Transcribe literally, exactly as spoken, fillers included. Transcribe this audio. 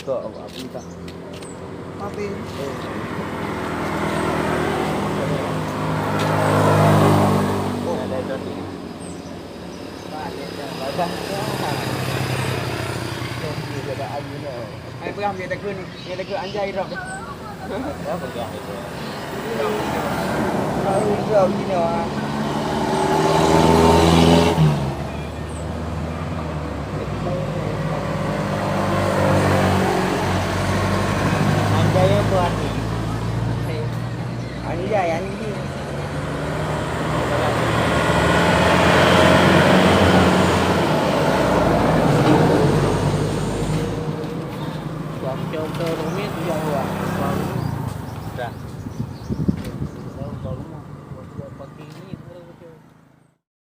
Kok apa minta? Mati. Oh. Ai peugah dia takut ni, dia takut anjay drop. Apa peugah itu? Baru drop gini ah. Anjay apa arti? Anjay, anjing.